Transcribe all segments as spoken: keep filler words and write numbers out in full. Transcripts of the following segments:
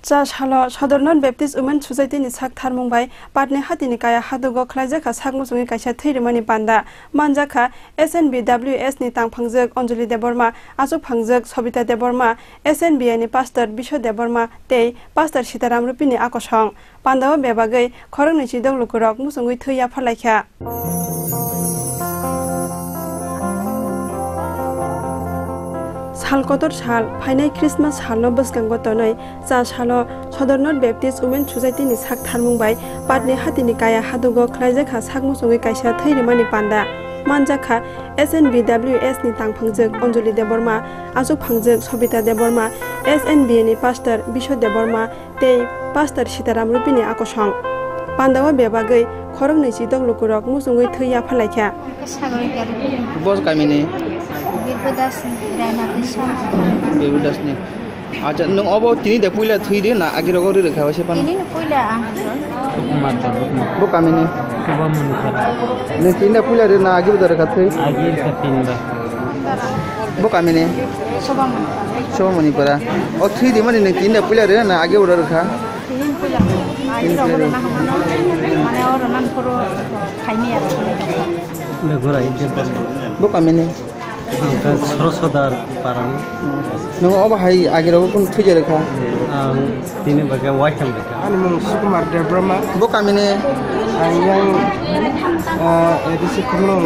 Cha salo Sodor North Baptist Women Society ni sak tharmung bai Patni hatini kaya hadugo khlaijak kha sak muchungwi kaisa thwi rwmani panda. Manjak kha S N B W S ni tangphangjak Anjali Debbarma, achukphangjak Sobita Debbarma, S N B A ni pastor Biswa Debbarma tei pastor Sitaram Rupini akosong. Pandao bebagwi khoroknwi chidok lukurok muchungwi thwi yapharlaikha. Sal kotor sal, phainai Christmas salno bwskango tonwi cha salo Sodor North Baptist Women Society ni sak tharmung bai Patni hatini kaya hadugo khlaijak kha sak muchungwi kaisa thwi rwmani panda. Manjak kha S N B W S ni tangphangjak Anjali Debbarma, achukphangjak Sobita Debbarma, S N B A ni pastor Biswa Debbarma, tei pastor Sitaram Rupini akosong. Pandao bebagwi khoroknwi chidok lukurok muchungwi thwi yapharlaikha. Bo kamini? Birbo Das ni, Rainati Sama. Birbo Das ni. Acha, nwng obo tini de puila thwi de na agi rogo ri rwkha se pan? Tini ni puila ang. Bo kamini? Nwng tini de puila de na agi bo da rwkha thwi? Agi rwkha tini da. Bo kamini? Sobamoni. Sobamoni para. O thwi di mani nwng tini da puila re na agi oro rwkha? Tini puila. Agi oro na hamano. Mane oro nan puro khaini ya. Bo kamini? Ang kha Soro Sodar parani. Nwng obo hai agi rogo kun thwi rwkha? Ang tini bagwi waitham rwkha. Ani mung Sukumar Debbarma. Bo kamini? Ang yang, ah, A D C Khumlung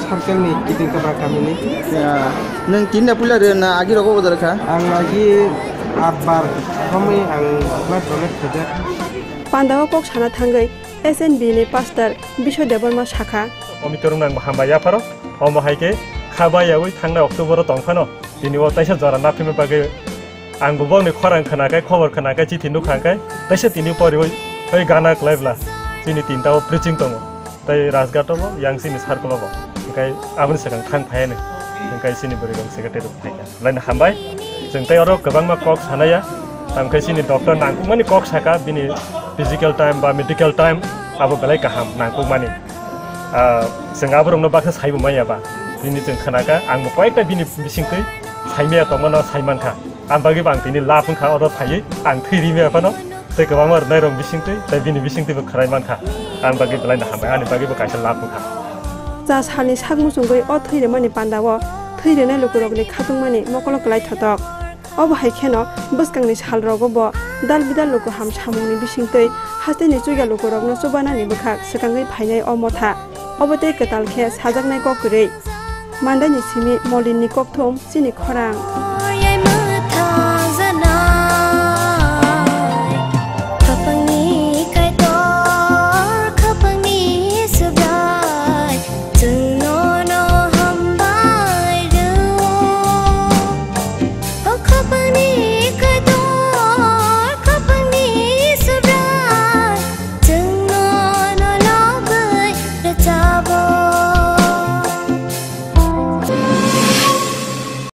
circle ni Kiting Kabra kamini. Ya. Nwng tini da puila re na agi rogo bo da rwkha? Ang agi atbar hamwi ang blood donate khaijak. Pandao kok sana thangwi S N B ni pastor Biswa Debbarma sakha. Omi torung nang hambai yapharo, omo hai khe kha bai yawi thangnai October o tong phano. Tini o taisa jora naphima bagwi ang bo bokni khorang khna khe, khobor khna khe, chithi nukha khe, taisa tini poriwi oi gana kwlai bla chini tinta o preaching tongo. Tai Rajghat o bo, yang chini circle o bo. Hingkai aboni swkang thang phai ani. Hingkai chini bwrwi rok secretary rok phai kha. Belai no hambai. Chwng tai oro kwbangma kok sanaya. Tamo khe chini doctor nangkukmani kok saka, bini physical time ba medical time abo belai kaham nangkukmani. Ah, chwng aborokno baksa saibo manya ba. Bini chwng khna kha, ang bo koyekta bini bisingtwi saimaya tongmano sai mankha. Ang bagwi bo ang tini lab wngkha, oro phaiwi ang thwi rimaya phano tei kwbangma rwnairok bisingtwi tei bini bisingtwi bo khwnai mankha. Ang bagwi belai no hambai, ani bagwi bo kaisa lab wngkha. Cha salni sak muchungwi o thwi rwmani pandao thwi rwnai lukurokni khatungmani mokolo kwlai thotok. Obo hai kheno bwskangni salrogo bo dal bidal luku ham samungni bisingtwi hasteni chuya lukurokno chubanani bwkhak swkangwi phainai o motha. Obo tei kwtal khe sajaknai kok kwrwi. Mandaini simi Molinni kokthum chini khorang.